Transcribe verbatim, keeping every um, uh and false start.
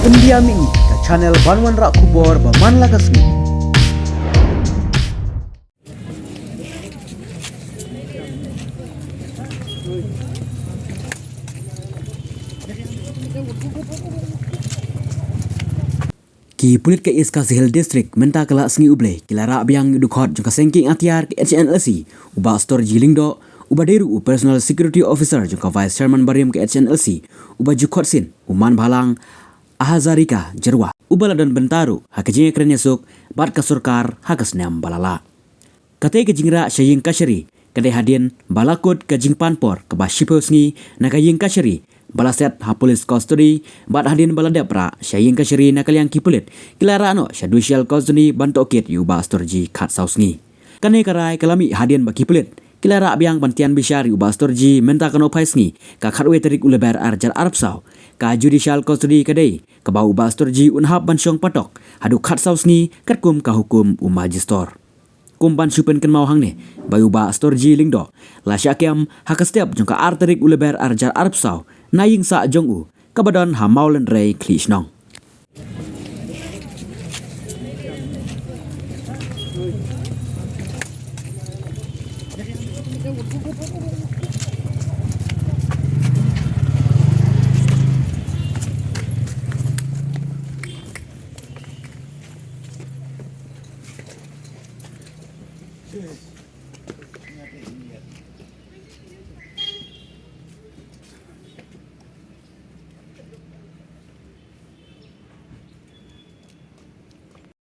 India Mini, ka channel ban wanrah khubor ba man la ka sngi. Ki pulit ka East Khasi Hills District mynta ka la sngi U Blei ki la rah biang ïa u dkhot jong ka seng kieng atiar ka H N L C, u Bah Storji Lyngdoh, uba dei ruh u Personal Security Officer jong ka Vice Chairman barim ka H N L C, uba ju khot sien u Manbhalang Ahazarika Jyrwa, uba la don bynta ruh ha ka jingïakren ïasuk bad ka sorkar ha ka snem ba la lah. Katei ka jingrah sha ïing kashari ka dei hadien ba la kut ka jingpan por kaba shiphew sngi na ka ïing kashari ba la set ha police custody, bad hadien ba la dep rah sha ïing kashari na ka liang ki pulit, ki la rah noh sha judicial custody ban tohkit ïa u Bah Storji khatsaw sngi. Kane ka rai ka la mih hadien ba ki pulit ki la rah biang ban tian bishar ïa u Bah Storji mynta ka nohphai sngi, ka khatwei tarik u Lber arhajar arphew saw. Ka judicial custody ka dei kaba u Bah Storji un hap ban shong patok haduh khatsaw sngi katkum ka hukum u majistor. Kum ban shu pynkynmaw hangne ba ïa u Bah Storji Lyngdoh la shah kem ha ka step jong ka ar tarik u Lber arhajar arphew saw na ïing sah jong u kaba don ha Mawlynrei, Khliehshnong.